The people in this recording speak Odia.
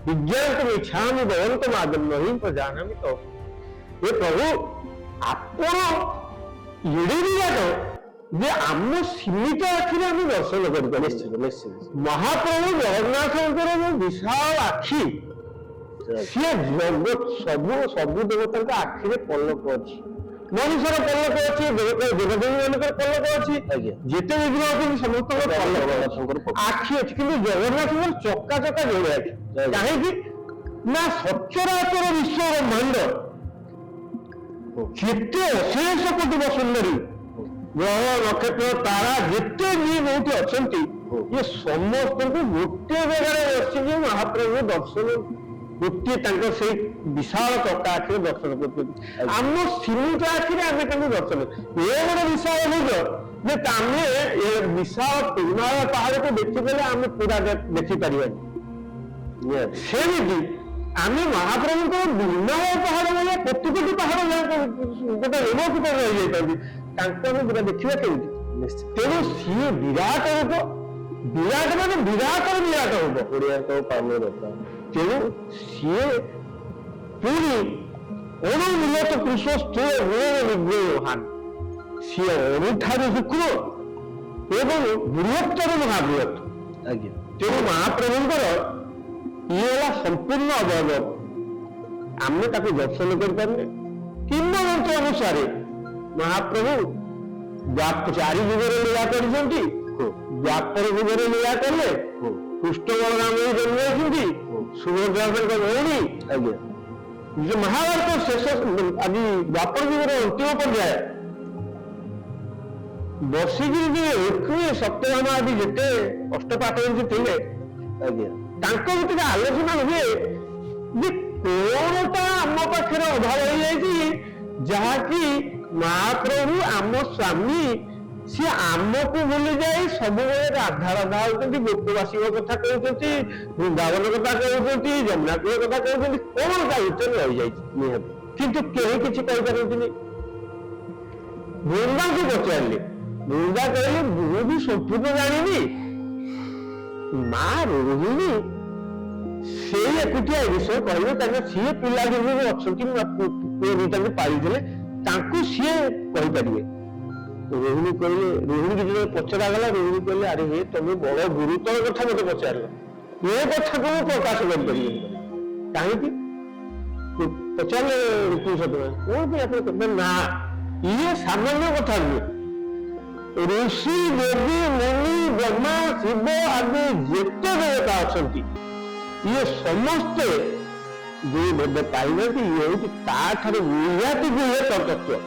ବିଜ୍ଞାତୁମ୍ ଇଚ୍ଛାମି ଭବନ୍ତମ୍ ଆଦ୍ୟମ୍ ନ ହି ପ୍ରଜାନାମି ତ। ଏ ପ୍ରଭୁ, ଆପଣ ଏଡ଼େ ବିରାଟ ଯେ ଆମ ସୀମିତ ଆଖିରେ ଆମେ ଦର୍ଶନ କରିପାରିବୁ। ନିଶ୍ଚିତ ନିଶ୍ଚିତ ମହାପ୍ରଭୁ ଜଗନ୍ନାଥଙ୍କର ଯୋଉ ବିଶାଳ ଆଖି, ସିଏ ଜଗତ ସବୁ ସବୁ ଦେବତାଙ୍କ ଆଖିରେ ପଲକ ଅଛି, ମଣିଷର ପଲକ ଅଛି, ଦେବତା ଦେବଦେବୀ ମାନଙ୍କର ପଲକ ଅଛି, ଯେତେ ବିଗ୍ରହ ଅଛନ୍ତି ସମସ୍ତଙ୍କର ପଲକ ଅଛି। ଜଗନ୍ନାଥଙ୍କର ପଲକ। ଆଖି ଅଛି, କିନ୍ତୁ ଜଗନ୍ନାଥଙ୍କର ଚକା ଚକା ଯୋଡ଼େ ଆଖି। କାହିଁକି ନା ସଚରାଚର ବିଶ୍ୱ ବ୍ରହ୍ମାଣ୍ଡ ଯେତେ ଅଶେଷ କୋଟି ସୁନ୍ଦରୀ ଗ୍ରହ, ନକ୍ଷତ୍ର, ତାରା, ଯେତେ ଯିଏ ଯୋଉଠି ଅଛନ୍ତି, ଇଏ ସମସ୍ତଙ୍କୁ ଗୋଟିଏ ଜାଗାରେ ବସିକି ମହାପ୍ରଭୁ ଦର୍ଶନ, ଗୋଟିଏ ତାଙ୍କ ସେଇ ବିଶାଳ ଚକା ଆଖିରେ ଦର୍ଶନ କରୁଛନ୍ତି। ଆମ ସୀମିତ ଆଖିରେ ଆମେ ତାଙ୍କୁ ଦର୍ଶନ, ଏ ଗୋଟେ ବିଶାଳ ଭୁଜ ଯେ ଆମେ ଏ ବିଶାଳ ହିମାଳୟ ପାହାଡକୁ ଦେଖିଦେଲେ ଆମେ ପୁରା ଦେଖିପାରିବାନି। ସେମିତି ଆମେ ମହାପ୍ରଭୁଙ୍କର ହିମାଳୟ ପାହାଡ ଭଳିଆ କୋଟି କୋଟି ପାହାଡ ଭଳିଆ ଗୋଟେ ରୋମକୂପ ରହିଯାଇଥାନ୍ତି, ତାଙ୍କୁ ଆମେ ପୁରା ଦେଖିବା କେମିତି? ତେଣୁ ସିଏ ବିରାଟ ରୂପ, ବିରାଟ ମାନେ ବିରାଟର ବିରାଟ ରୂପ। ଓଡ଼ିଆଙ୍କ ପାନୁରତା। ତେଣୁ ସିଏ ପୁଣି ଅଣୁ ମୂଲତ କୃଶ ସ୍ଥୂଳ ଗୁଣ ବିଜ୍ଞ ମହାନ। ସିଏ ଅଣୁଠାରୁ ସୂକ୍ଷ୍ମ ଏବଂ ବୃହତ୍ତର ମହାବୃହତ। ତେଣୁ ମହାପ୍ରଭୁଙ୍କର ଇଏ ହେଲା ସମ୍ପୂର୍ଣ୍ଣ ଅବୟବ, ଆମେ ତାକୁ ଦର୍ଶନ କରିପାରୁନେ। କିମ୍ବଦନ୍ତୀ ଅନୁସାରେ ମହାପ୍ରଭୁ ଚାରି ଯୁଗରେ ଲୀଳା କରିଛନ୍ତି। ଦ୍ୱାପର ଯୁଗରେ ଲୀଳା କଲେ, କୃଷ୍ଣ ବଳରାମ ହୋଇ ଜନ୍ମ ହେଇଛନ୍ତି, ସୁଭଦ୍ରା ତାଙ୍କ ଭଉଣୀ। ଯେ ମହାଭାରତ ଶେଷ ଆଜି ଦ୍ୱାପର ଯୁଗର ଅନ୍ତିମ ପର୍ଯ୍ୟାୟ ବସିକିରି ଯେ ରୁକ୍ମିଣୀ, ସତ୍ୟଭାମା ଆଦି ଯେତେ ଅଷ୍ଟପାଟବଂଶୀ ଥିଲେ, ତାଙ୍କ ଭିତରେ ଆଲୋଚନା ହୁଏ ଯେ କଣଟା ଆମ ପାଖରେ ଅଭାବ ହେଇଯାଇଛି, ଯାହାକି ମହାପ୍ରଭୁ ଆମ ସ୍ୱାମୀ ସିଏ ଆମକୁ ଭୁଲି ଯାଇ ସବୁବେଳେ ରାଧା ରାଧା ହଉଛନ୍ତି, ଗୋପବାସୀଙ୍କ କଥା କହୁଛନ୍ତି, ବୃନ୍ଦାବନ କଥା କହୁଛନ୍ତି, ଯମୁନା କୂଳ କଥା କହୁଛନ୍ତି, କଣ ତା ଭିତରେ ରହିଯାଇଛି? କିନ୍ତୁ କେହି କିଛି କହିପାରନ୍ତିନି। ବୃନ୍ଦାଙ୍କୁ ପଚାରିଲେ, ବୃନ୍ଦା କହିଲେ, ମୁଁ ବି ସମ୍ପୂର୍ଣ୍ଣ ଜାଣିନି, ମା ରୋହିଣୀ ସେଇ ଏକୁଟିଆ ଏ ବିଷୟ କହିବେ, କାରଣ ସିଏ ପିଲାଦିନରୁ ଅଛନ୍ତି, ମୋ ପୁଅ ଦୁଇଟାକୁ ପାଳିଥିଲେ, ତାଙ୍କୁ ସିଏ କହିପାରିବେ। ରୋହିଣୀ କହିଲେ, ରୋହିଣୀ ଯେତେବେଳେ ପଚରାଗଲା, ରୋହିଣୀ କହିଲେ, ଆରେ ହେ, ତମେ ବଡ ଗୁରୁତର କଥା ମତେ ପଚାରିଲ, ଏ କଥାକୁ ମୁଁ ପ୍ରକାଶ କରିପାରିବିନି। କାହିଁକି ପଚାରିଲେ ରୁକ୍ମିଣୀ ସତ୍ୟଭାମା, କଣ ପାଇଁ ଆପଣ କହିଲେ? ନା, ଇଏ ସାମାନ୍ୟ କଥା ନୁହେଁ। ଋଷି, ଦେବୀ, ମୁନି, ବ୍ରହ୍ମା, ଶିବ ଆଦି ଯେତେ ଦେବତା ଅଛନ୍ତି, ଇଏ ସମସ୍ତେ ଯୋଉ ଭେଦ ପାଇନାହାନ୍ତି, ଇଏ ହଉଛି ତାଠାରୁ ନିହାତି ଗୁହ୍ୟ ତତ୍ତ୍ୱ।